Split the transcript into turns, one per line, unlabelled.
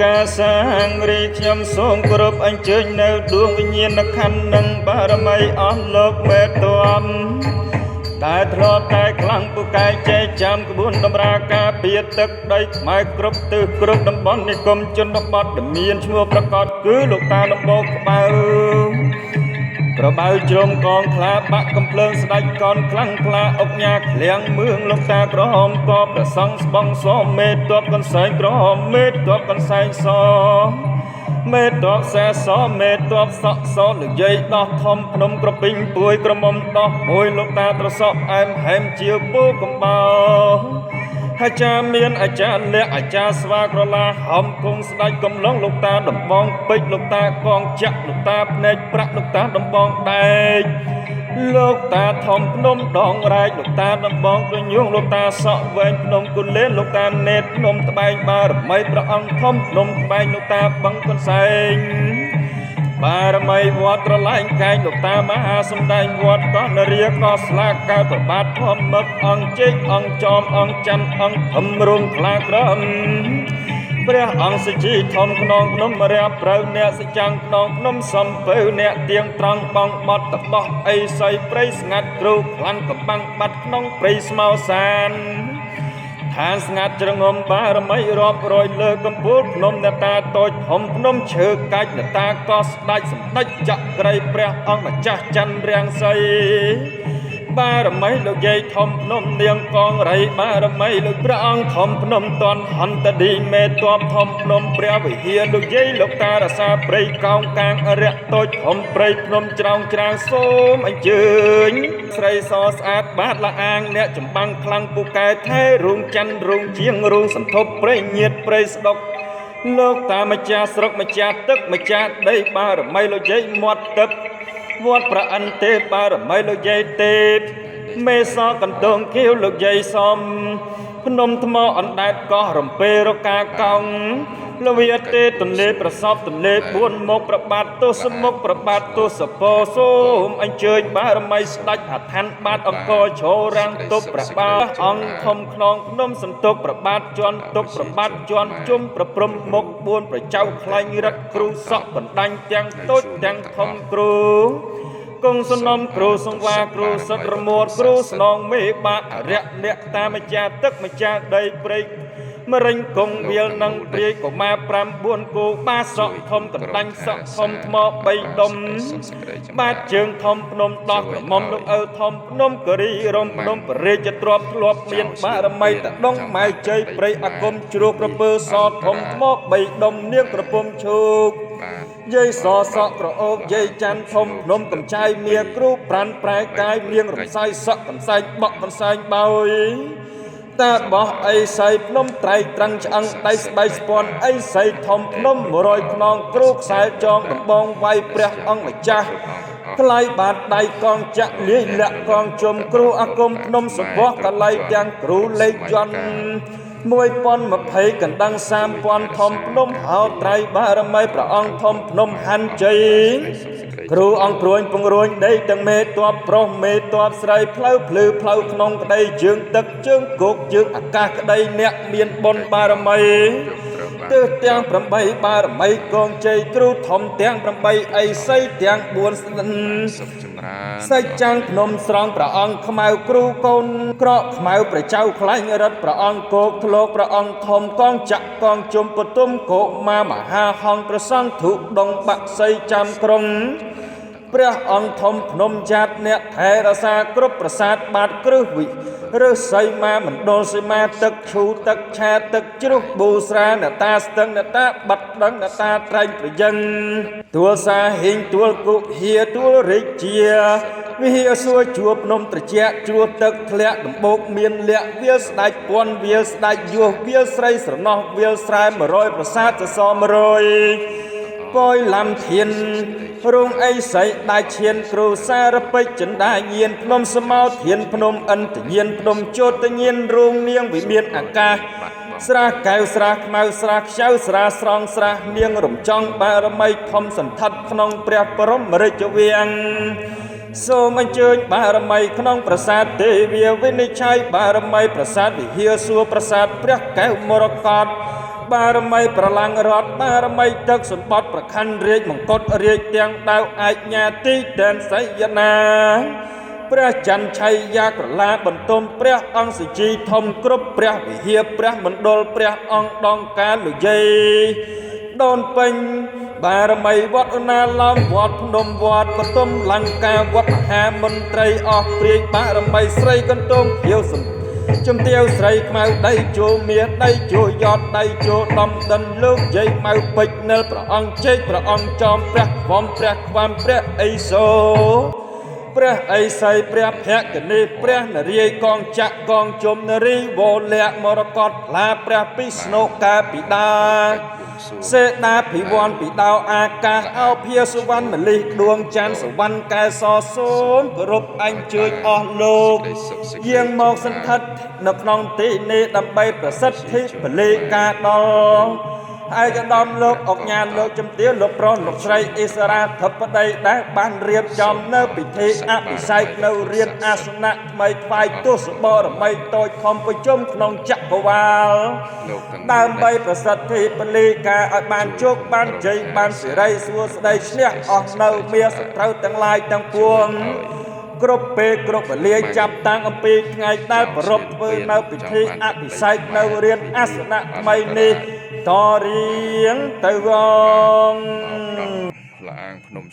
កាសាងរីខ្ញុំសូមគោរពអញ្ជើញនៅដួងវិញ្ញាណក្ខន្ធនិងបារមីអស់លោកមេតមដែលធ្លាប់តែខ្លាំងពូកែចែកចាំក្បួនតម្រាការពារទឹកដីខ្មែរគ្រប់ទិសគ្រប់តំបន់និគមជនបទដែលមានឈ្មោះប្រកាសគឺលោកតាដំបូកក្បៅ ក្របៅជ្រុំកងខ្លាបាក់កំភ្លើងស្ដេចកនខ្លាំងខ្លាអុកញ៉ាក្លៀងមឿងលោកតាក្រហមកប្រសង់ស្បងសមេតបកន្សែងក្រហមមេតបកន្សែងសមេតបសែសមេតបសក់សលោកយាយដោះធំភ្នំក្រពីងពួយក្រមុំដោះមួយលោកតាត្រសក់អែមហែមជាពូកំបោ អាចារ្យមានអាចារ្យលក្ខអាចារ្យស្វាក្រឡាហំគង់ស្ដេចកំឡុងលោកតាដំបងពេជ្រលោកតាកងចាក់លោកតាភ្នែកប្រាក់លោកតាដំបងដែកលោកតាធំភ្នំដងរែកលោកតាដំបងក្រញូងលោកតាសក់វែងភ្នំគុលេនលោកតាណេតភ្នំត្បែងបារមីព្រះអង្គធំភ្នំត្បែងលោកតាបឹងកន្សែង បារមីវត្តត្រឡែងកែងលោកតាមហាសម្ដែងវត្តកោះនរាកោះស្លាកកើតប្របាទធម្មឹកអង្គជែកអង្គចមអង្គច័ន្ទអង្គធំរុងខ្លាក្រមព្រះអង្គសជីធំខ្នងភ្នំរះប្រៅអ្នកសចាំងខ្នងភ្នំសំពៅអ្នកទៀងត្រង់បងបត់តបោះអីសៃព្រៃស្ងាត់គ្រូខ្លាំងកំបាំងបាត់ក្នុងព្រៃស្មោសាន ឋានស្ងាត់ជ្រងំបារមីរាប់រយលើកំពូលភ្នំអ្នកតាតូចធំភ្នំឈើកាច់អ្នកតាកោះស្ដេចសម្ដេចចក្រីព្រះអង្គម្ចាស់ច័ន្ទរាំងសីបារមីលោកយាយធំភ្នំនាងកងរៃបារមីលោកព្រះអង្គធំភ្នំតនហន្តឌីមេតបធំភ្នំព្រះវិហារលោកយាយលោកតារសាព្រៃកោងកាងអរិយតូចធំព្រៃភ្នំច្រោងច្រាងសូមអញ្ជើញស្រីសស្អាតបាតលអាងអ្នកចម្បាំងខ្លាំងពូកែថែរូងច័ន្ទរូងជាងរូងសន្ធប់ព្រៃញាតព្រៃស្ដុកលោកតាម្ចាស់ស្រុកម្ចាស់ទឹកម្ចាស់ដីបារមីលោកយាយមាត់ទឹកវត្តប្រអិនទេបារមីលោកយាយទេពមេសកន្តងខៀវលោកយាយសំភ្នំថ្មអណ្ដែតកោះរំពេរកាកោងលវាទេទន្លេប្រសពទន្លេ4មុខប្របាទទសមុខប្របាទទសពោសូមអញ្ជើញបារមីស្ដេចអឋានបាទអង្គរឈររាំងទប់ប្របាទអង្គធំខ្នងភ្នំសន្ទុកប្របាទជន់ទុកប្របាទជន់ជុំប្រព្រំមុខ4ប្រចៅខ្លែងរឹកគ្រូសក់បណ្ដាញទាំងតូចទាំងធំគ្រូគង់សំណុំគ្រូសង្វាគ្រូសិទ្ធរមួតគ្រូស្នងមេបាអរិយអ្នកតាម្ចាស់ទឹកម្ចាស់ដីព្រៃមរិញគង់វាលនិងព្រាយកុមារ5 4គោបាសក់ធំកណ្ដាញ់សក់ធំថ្ម3ដុំបាទជើងធំភ្នំដោះក្រមុំលោកឪធំភ្នំគិរីរំភ្នំពរាជទ្របធ្លាប់មានបារមីតដងម៉ែជ័យព្រៃអាគមជ្រោះក្រពើសធំថ្ម3ដុំនាងក្រពុំឈូក
បាទ
យាយសសក់ក្រអូបយាយច័ន្ទធំភ្នំកំចាយមាគ្រូប្រាន់ប្រែកាយនាងរំសាយសក់កន្សែងបក់កន្សែងបោយតាបោះអីសៃភ្នំត្រៃត្រឹងឆ្អឹងដៃស្បែកស្ពាន់អីសៃធំភ្នំ100ខ្នងគ្រូខ្សែចងដំបងវាយព្រះអង្គម្ចាស់ថ្លៃបាតដៃកងចាក់លាយលាក់កងជុំគ្រូអាគមភ្នំសបោះកលៃទាំងគ្រូលេខយន្ត1020កណ្ដឹង3000ធំភ្នំហោត្រៃបារមីព្រះអង្គធំភ្នំហាន់ជ័យគ្រូអង្គព្រួញពង្រួញដីទាំងមេតបប្រុសមេតបស្រីផ្លូវភ្លឺផ្លូវក្នុងក្តីជើងទឹកជើងគោកជើងអាកាសក្តីអ្នកមានបុណ្យបារមី
យកត្រូវបាន
ទិសទាំង8បារមីកងជ័យគ្រូធំទាំង8អីសីទាំង4ស្និ
សុខចម្រើន
សេចចាំងភ្នំស្រង់ព្រះអង្គខ្មៅគ្រូកូនក្រកខ្មៅព្រះចៅខ្លែងរិទ្ធព្រះអង្គគោកធ្លោកព្រះអង្គធំកងចាក់កងជុំពទុមកុមាមហាហង្សព្រះសង្ឃធុដងបាក់សីចាំក្រុងព្រះអង្គធំភ្នំចាតអ្នកថែរក្សាគ្រប់ប្រាសាទបាទគ្រឹះវិឫស្សីមាមណ្ឌលសីមាទឹកឈូទឹកឆាទឹកជ្រុះប៊ូស្រាអ្នកតាស្ទឹងអ្នកតាបាត់ដឹងអ្នកតាត្រែងប្រយឹងទួលសាហិងទួលគុហាទួលរាជាវិហារសួរជួបភ្នំត្រជាក់ជ្រោះទឹកធ្លាក់ដំបូកមានលាក់វាលស្ដេចពន់វាលស្ដេចយោះវាលស្រីស្រណោះវាលស្រែ100ប្រាសាទសសរ100ពយឡាំធានរោងអីសីដាច់ឈានគ្រូសារពេជ្រចិន្តាញានភ្នំស្មោធានភ្នំឥន្ទញានភ្នំជោតញានរោងនាងវិមានអាកាសស្រះកែវស្រះខ្មៅស្រះខ្ចៅស្រះស្រង់ស្រះនាងរំចង់បារមីធំសន្ធិដ្ឋក្នុងព្រះបរមរាជវាំងសូមអញ្ជើញបារមីក្នុងប្រាសាទទេវាវិនិច្ឆ័យបារមីប្រាសាទវិហារសួរប្រាសាទព្រះកែវមរកត បារមីប្រឡាំងរត់បារមីទឹកសម្បត្តិប្រខណ្ឌរាជមង្គុតរាជទាំងដៅឯកញ្ញាទីដែនសីយនាព្រះច័ន្ទឆៃយាក្រឡាបន្ទុំព្រះអង្គសជីធំគ្រប់ព្រះវិហារព្រះមណ្ឌលព្រះអង្គដងកាលយាយដូនពេញបារមីវត្តឧណាឡោមវត្តភ្នំវត្តបទុមលង្កាវត្តមហាមន្ត្រីអស់ព្រាយបារមីស្រីកន្ទងខៀវសំជំទាវស្រីខ្មៅដីជួមាសដីជួយតដីជួដំដិនលោកយាយម៉ៅពេជ្រនិលព្រះអង្គជែកព្រះអង្គចោមព្រះខ្វំព្រះខ្វាំព្រះអីសូព្រះអីសីព្រះភគនីព្រះនរាយកងចក្រកងជុំនរីវលៈមរកតផ្លាព្រះពិស្នុកាពិដាសេដាភិវ័នពីដោអាកាសអោភាសុវណ្ណមលិះដួងច័ន្ទសុវណ្ណកែសសូមគោរពអញ្ជើញអស់លោកយាងមកសន្ធិដ្ឋនៅក្នុងទីនេះដើម្បីប្រសិទ្ធិពលិការដល់ឯកឧត្តមលោកអុកញ៉ាលោកជំទាវលោកប្រុសលោកស្រីអិសរាធិបតីដែលបានរៀបចំនៅពិធីអភិសេកនៅរៀនអាសនៈថ្មីថ្វាយទសបរមីតូចធំប្រជុំក្នុងចក្រវាល
លោកទាំង
ដើម្បីប្រសិទ្ធិពលិការឲ្យបានជោគបានជ័យបានសិរីសួស្តីឈ្នះអស់នៅមាសត្រូវទាំងឡាយទាំងពួងគ្រប់ពេលគ្រប់វេលាចាប់តាំងអំពីថ្ងៃដែលប្រពធ្វើនៅពិធីអភិសេកនៅរៀនអាសនៈថ្មីនេះតរៀងទៅវង
លាងភ្នំ